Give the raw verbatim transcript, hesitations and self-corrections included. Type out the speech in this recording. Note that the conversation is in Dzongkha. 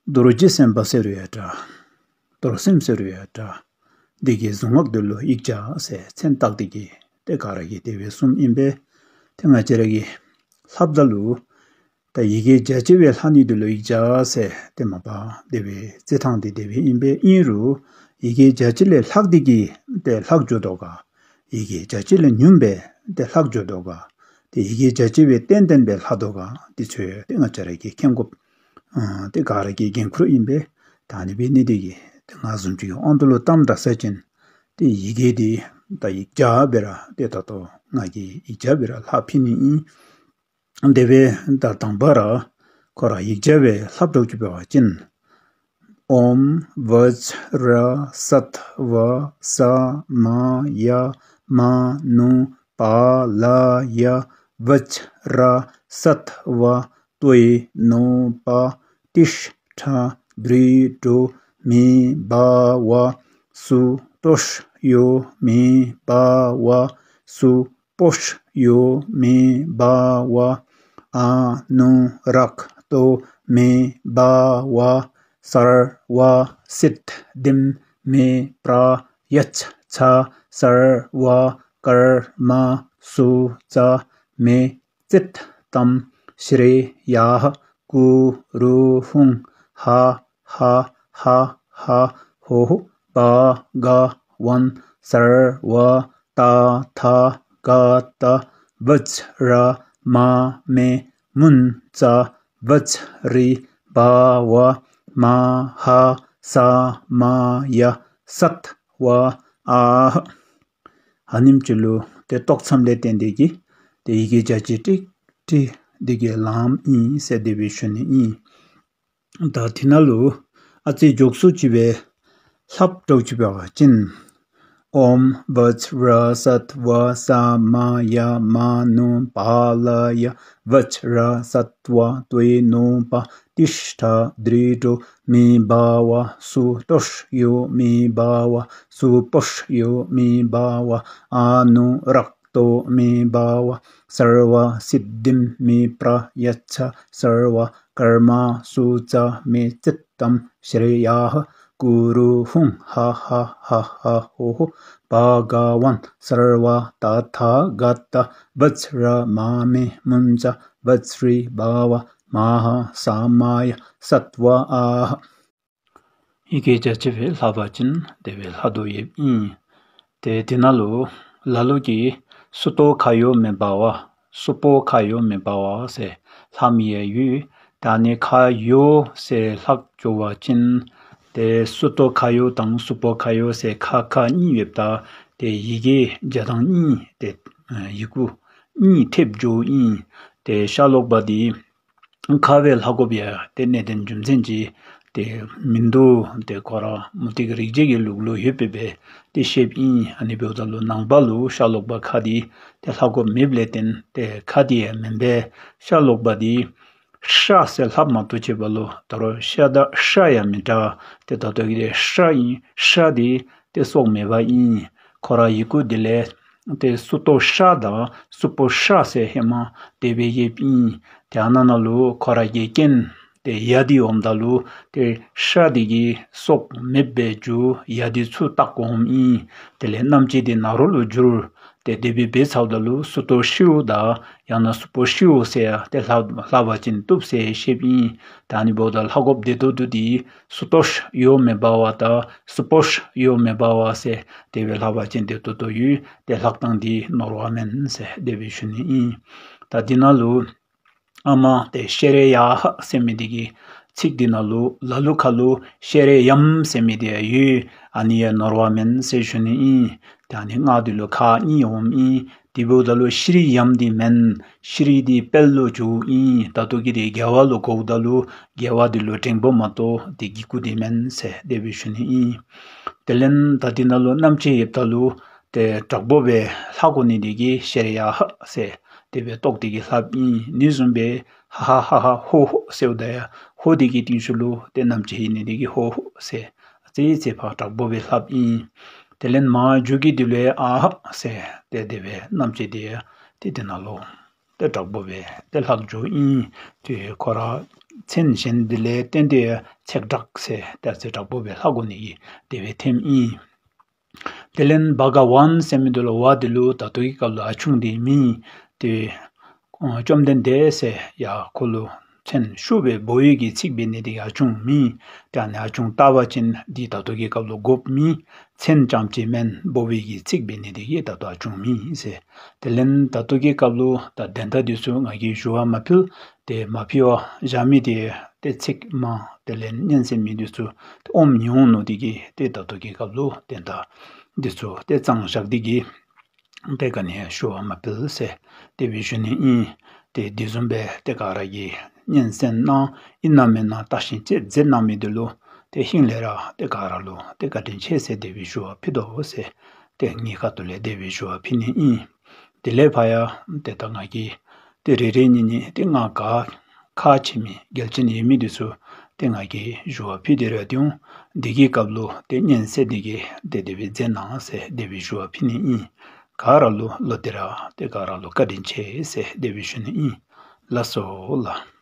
རྡོ་རྗེ་སེམས་དཔའ་ཟེར་རུང་ཡང་འདྲ། རྡོར་སེམས་ཟེར་རུང་ཡང་འདྲ། འདི་གི་གཟུངས་སྔགས་འདི་ལུ་ཡིག་བརྒྱ་ཟེར་མཚན་བཏགས་ཏེ་གི་ཏེ་ག་ར་གིས་དེ་སྦེ་གསུངམ་ཨིན་པས། ཏེ་ང་བཅས་ར་གིས་ལྷབ་ད་ལུ་ད་ཡི་གེ་བརྒྱ་ཅིག་སྦེ་ལྷག་ནི་འདི་ལུ་ཡིག་བརྒྱ་ཟེར་ཏེ་མ་པ་དེ་སྦེ་རྩི་ཐངས་འདི་དེ་སྦེ་ཨིན་པས། ཨིན་རུང་ཡི་གེ་བརྒྱ་ཅིག་ལས་ལྷག་སྟེ་གི་ཏེ་ལྷག་འགྱོ་དོ་ག། ཡི་གེ་བརྒྱ་ཅིག་ལས་ཉུངམ་སྦེ་ཏེ་ལྷག་འགྱོ་དོ་ག། ཏེ་ཡི་གེ་བརྒྱ་ཅིག་སྦེ་ཏན་ཏན་སྦེ་ལྷག་དོ་ག། འདི་ཚུ་ཏེ་ང་བཅས་ར་གིས་མཁྱེན་དགོཔ་ཨ་ཏེ་ག་ར་གི་འགན་ཁུར་ཨིན་པས། ད་ཨ་ནི་འབད་ནི་འདི་གིས་ཏེ་ང་བཟུམ་ཅིག་གི་དབང་དུ་ལུ་བཏངམ་ད་ཟེར་བ་ཅིན་ཏེ་ཡི་གེ་འདི་ད་ཡིག་བརྒྱ་སྦེ་ར་ཏེ་ད་ལྟོ་ང་གིས་ཡིག་བརྒྱ་སྦེ་ར་ལྷག་ཕུལ་ནི་ཨིན། དེ་སྦེ་ད་དང་པ་ར་ཁོ་ར་ཡིག་བརྒྱ་སྦེ་ལྷག་འགྱོ་ཅི་འབད་བ་ཅིན། ཨོཾ་བཛྲ་སཏྭ་ས་མ་ཡ་མ་ནུ་པཱ་ལ་ཡ། བཛྲ་སཏྭ་ཏྭེ་ནོ་པ་ཏིཥྛ། དྲྀ་ཌྷོ་མེ་བྷ་ཝ། སུ་ཏོཥ་ཡོ་མེ་བྷ་ཝ། སུ་པོཥ་ཡོ་མེ་བྷ་ཝ། ཨ་ནུ་རཀྟོ་མེ་བྷ་ཝ། སརྦ་སིདྡྷིཾ་མེ་པྲ་ཡཙྪ། སརྦ་ཀརྨ་སུ་ཙ་མེ་ཙིཏྟཾ་ཤྲེ་ཡ་ཀུ་རུ་ཧཱུྃ། ཧ་ཧ་ཧ་ཧ་ཧོ། བྷ་ག་ཝན་སརྦ་ཏ་ཐཱ་ག་ཏ་བཛྲ་མ་མེ་མུཉྩ་བཛྲི་བྷ་ཝ་མ་ཧཱ་ས་མ་ཡ་སཏྭ་ཨཱཿ། ཨ་ནེམ་ཅིག་ལུ་ཏེ་ཏོག་ཙམ་ལས་བརྟེན་ཏེ་གི་ཏེ་ཡི་གེ་བརྒྱ་ཅིག་ཀྲིག་ཀྲི་འདི་གིས་ལངམ་ཨིན་ཟེར་དེ་སྦེ་ཞུ་ནི་ཨིན། ད་དེ་ནང་ལུ་ཨ་ཙི་མགྱོགས་སུ་ཅིག་སྦེ་ལྷག་འགྱོ་ཅི་འབད་བ་ཅིན། ཨོཾ་བཛྲ་སཏྭ་ས་མ་ཡ་མ་ནུ་པཱ་ལ་ཡ། བཛྲ་སཏྭ་ཏྭེ་ནོ་པ་ཏིཥྛ། དྲྀ་ཌྷོ་མེ་བྷ་ཝ། སུ་ཏོཥ་ཡོ་མེ་བྷ་ཝ། སུ་པོཥ་ཡོ་མེ་བྷ་ཝ། ཨ་ནུ་རཀྟོ་མེ་བྷ་ཝ། སརྦ་སིདྡྷིཾ་མེ་པྲ་ཡཙྪ། སརྦ་ཀརྨ་སུ་ཙ་མེ་ཙིཏྟཾ་ཤྲེ་ཡ་ཀུ་རུ་ཧཱུྃ། ཧ་ཧ་ཧ་ཧ་ཧོ་ཧོ། བྷ་ག་ཝན་སརྦ་ཏ་ཐཱ་ག་ཏ་བཛྲ་མ་མེ་མུཉྩ་བཛྲི་བྷ་ཝ་མ་ཧཱ་ས་མ་ཡ་སཏྭ་ཨཱཿ། ཡི་གེ་བརྒྱ་ཅིག་སྦེ་ལྷག་པ་ཅིན་དེ་སྦེ་ལྷག་དོ་ཡོདཔ་ཨིན། ཏེ་དེ་ནང་ལུ་ལ་ལུ་གིས་སུ་ཏོ་ཁ་ཡོ་མེ་བྷ་ཝ། སུ་པོ་ཁ་ཡོ་མེ་བྷ་ཝ་ཟེར་ལྷག་མི་ཡང་ཡོད། ད་ཨ་ནི་ཁ་ཡོ་ཟེར་ལྷག་འགྱོ་བ་ཅིན་ཏེ་སུ་ཏོ་ཁ་ཡོ་དང་སུ་པོ་ཁ་ཡོ་ཟེར་ཁ་ཁ་གཉིས་ཡོདཔ་ད་ཏེ་ཡི་གེ་བརྒྱ་དང་གཉིས་ཏེ་ཡི་གུ་གཉིས་ཐེབས་འགྱོཝ་ཨིན། ཏེ་ཤ་ལོག་པ་འདི་ཁ་སྦེ་ལྷག་དགོཔ་ཡང་ཏེ་གནད་དོན་རྒྱུ་མཚན་ཅིག་ཏེ་མིན་འདུག། ཏེ་ཁོ་ར་མུ་སྟེགས་རིག་བྱེད་ཀྱི་ལུགས་ལུ་ཡོདཔ་སྦེ་ཏེ་བཤདཔ་ཨིན། ཨ་ནི་འབདཝ་ད་ལུ་ནང་པ་ལུ་ཤ་ལོག་པ་ཁ་འདི་ཏེ་ལྷག་དགོཔ་མེདཔ་ལས་བརྟེན་ཏེ་ཁ་འདི་ཡང་མེན་པས། ཤ་ལོག་པ་འདི་ཤ་ཟེར་ལྷགཔ་མ་གཏོགས་ཅིག་འབད་རུང་ད་རུང་ཤ་དང་ཤྲ་ཡང་མི་འདྲ། ཏེ་ད་ལྟོ་གི་འདི་ཤྲ་ཨིན། ཤྲ་འདི་ཏེ་སྲོག་མེད་པ་ཨིན། ཁོ་ར་ཡི་གུ་འདི་ལས་ཏེ་སུ་ཏོ་ཤྲ་དང་སུ་པོ་ཤྲ་ཟེར་ཧེ་མ་དེ་སྦེ་ཡོདཔ་ཨིན། ཏེ་ཨ་ནཱ་ནང་ལུ་ཁོ་ར་གི་རྐྱེན་ཏེ་ཡ་འདི་འོངམ་ད་ལུ་ཏེ་ཤྲ་འདི་གིས་སྲོག་མེདཔ་སྦེ་འགྱུར། ཡ་འདི་ཚུར་བཏགས་དགོཔ་ཨིན། དེ་ལས་རྣམ་བཅད་འདི་ནཱ་རོ་ལུ་འགྱུར། ཏེ་དེ་སྦེ་འབད་ཚརཝ་ད་ལུ་སུ་ཏོ་ཤྲཱུ་དང་ཡང་ན་སུ་པོ་ཤྲཱུ་ཟེར་ཡང་ཏེ་ལྷག་ལྷག་པ་ཅིན་བཏུབ་ཟེར་བཤདཔ་ཨིན། ད་ཨ་ནི་འབདཝ་ད་ལྷག་དགོཔ་བདེ་ཏོག་ཏོ་འདི་སུ་ཏོཥ་ཡོ་མེ་བྷ་ཝ་དང་སུ་པོཥ་ཡོ་མེ་བྷ་ཝ་ཟེར་དེ་སྦེ་ལྷག་པ་ཅིན་བདེ་ཏོག་ཏོ་ཡོད། ཏེ་ལྷག་ཐངས་འདི་ནོར་བ་མེན་ཟེར་དེ་སྦེ་ཞུ་ནི་ཨིན། ད་འདི་ནང་ལུ་ཨ་མ་ཏེ་ཤྲེ་ཡ་ཧ་ཟེར་མི་འདི་གི་ཚིག་འདི་ནང་ལུ་ལ་ལུ་ཁ་ལུ་ཤྲེ་ཡམ་ཟེར་མི་འདི་ཡང་ཡོད། ཨ་ནི་ཡང་ནོར་བ་མེན་ཟེར་ཞུ་ནི་ཨིན། ཏེ་ཨ་ནི་སྔགས་འདི་ལུ་ཁ་གཉིས་འོངམ་ཨིན། དེ་འབདཝ་ད་ལུ་ཤྲི་ཡམ་འདི་མེན། ཤྲི་འདི་དཔལ་ལུ་འགྱོཝ་ཨིན། ད་ལྟོ་གི་འདི་རྒྱལ་བ་ལུ་གོཝ་ད་ལུ་རྒྱལ་བ་འདི་ལུ་འགྲེང་བུ་མ་གཏོགས་ཏེ་གི་གུ་འདི་མེན་ཟེར་དེ་སྦེ་ཞུ་ནི་ཨིན། དེ་ལས་ད་འདི་ནང་ལུ་རྣམ་བཅད་ཡོདཔ་ད་ལུ་ཏེ་དྲག་པོ་སྦེ་ལྷག་དགོ་ནི་འདི་གིས་ཤྲེ་ཡ་ཧ་ཟེར་དེ་སྦེ་བཏོག་སྟེ་གི་ལྷགཔ་ཨིན། ཨ་ནི་བཟུམ་སྦེ་ཧ་ཧ་ཧ་ཧ་ཧོ་ཧོ་ཟེརཝ་ད་ཡང་ཧོ་འདི་གི་རྟིང་ཤུལ་ལུ་ཏེ་རྣམ་བཅད་ཡོད་ནི་འདི་གིས་ཧོ་ཧོ་ཟེར་ཨ་ཙི་ཙི་ཕར་དྲག་པོ་སྦེ་ལྷགཔ་ཨིན། དེ་ལས་མཇུག་གི་འདི་ལུ་ཡང་ཨ་ཧ་ཟེར་ཏེ་དེ་སྦེ་རྣམ་བཅད་འདི་ཡང་ཏེ་དེ་ནང་ལུ་ཏེ་དྲག་པོ་སྦེ་ཏེ་ལྷག་འགྱོཝ་ཨིན། ཏེ་ཁོ་ར་ མཚན་གཞན་འདི་ལས་བརྟེན་ཏེ་ཚེག་དྲག་ཟེར་ཏེ་ཚེག་དྲག་པོ་སྦེ་ལྷག་དགོ་ནི་གི་དེ་སྦེ་ཐོནམ་ཨིན། དེ་ལས་བྷ་ག་ཝཱན་ཟེར་མི་འདི་ལུ་ཝ་འདི་ལུ་ད་ལྟོ་གི་སྐབས་ལུ་ཨ་ཆུང་འདི་མེན། ཏེ་བཅོམ་ལྡན་འདས་ཟེར་ཡང་ཁོ་ལུ་མཚན་ཤུགས་སྦེ་འབོ་བའི་གི་ཚིག་འབད་ནི་འདི་ཨ་ཆུང་མེན། ཏེ་ཨ་ནི་ཨ་ཆུང་བཏགས་པ་ཅིན་འདི་ད་ལྟོ་གི་སྐབས་ལུ་དགོཔ་མེད། མཚན་ཙམ་ཅིག་མེན། འབོ་བའི་གི་ཚིག་འབད་ནི་འདི་གིས་ད་ལྟོ་ཨ་ཆུང་མེན་ཟེར། དེ་ལས་ད་ལྟོ་གི་སྐབས་ལུ་ད་དོན་དག་འདི་ཚུ་ང་གིས་ཞུ་བ་མ་ཕུལ། ཏེ་མ་ཕུལ་བར་བཞག་མི་འདི་ཏེ་ཚིག་མང་དེ་ལས་སྙན་གསན་མི་འདི་ཚུ་ཏེ་ཨོམ་ཉུང་ནུག། འདི་གིས་ཏེ་ད་ལྟོ་གི་སྐབས་ལུ་དོན་དག་འདི་ཚུ་ཏེ་གཙང་བཞག་འདི་གིས་ཏེ་ག་ནི་ཡང་ཞུ་བ་མ་ཕུལ་ཟེར་དེ་སྦེ་ཞུ་ནི་ཨིན། ཏེ་འདི་བཟུམ་སྦེ་ཏེ་ག་ར་གིས་སྙན་གསན་གནང་ཨིན་ན་མེན་ན་བརྟག་ཞིབ་ཅིག་མཛད་གནང་མི་འདི་ལུ་ཏེ་ཧིང་ལས་ར་ཏེ་ག་ར་ལུ་ཏེ་བཀའ་དྲིན་ཆེ་ཟེར་དེ་སྦེ་ཞུ་བ་ཕུལ་དོ་ཟེར། ཏེ་ངེའི་ཁ་ཐུག་ལས་དེ་སྦེ་ཞུ་བ་ཕུལ་ནི་ཨིན། དེ་ལས་ཕར་ཡང་ཏེ་ད་ང་གིས་ཏེ་རེ་རེ་གཉིས་གཉིས་ཏེ་ང་ག་ཁག་ཆེ་མི་གལ་ཆེན་ཡོད་མི་འདི་ཚུ་ཏེ་ང་གིས་ཞུ་བ་ཕུལ་ཏེ་ར་ཏེ་འོང་། འདི་གི་སྐབས་ལུ་ཏེ་སྙན་གསན་འདི་གིས་ཏེ་དེ་སྦེ་མཛད་གནང་ཟེར་དེ་སྦེ་ཞུ་བ་ཕུལ་ནི་ཨིན། ག་ར་ལུ་བློ་གཏད་ར་ཏེ་ག་ར་ལུ་བཀའ་དྲིན་ཆེ་ཟེར་དེ་སྦེ་ཞུ་ནི་ཨིན། ལགས་སོ་ལགས།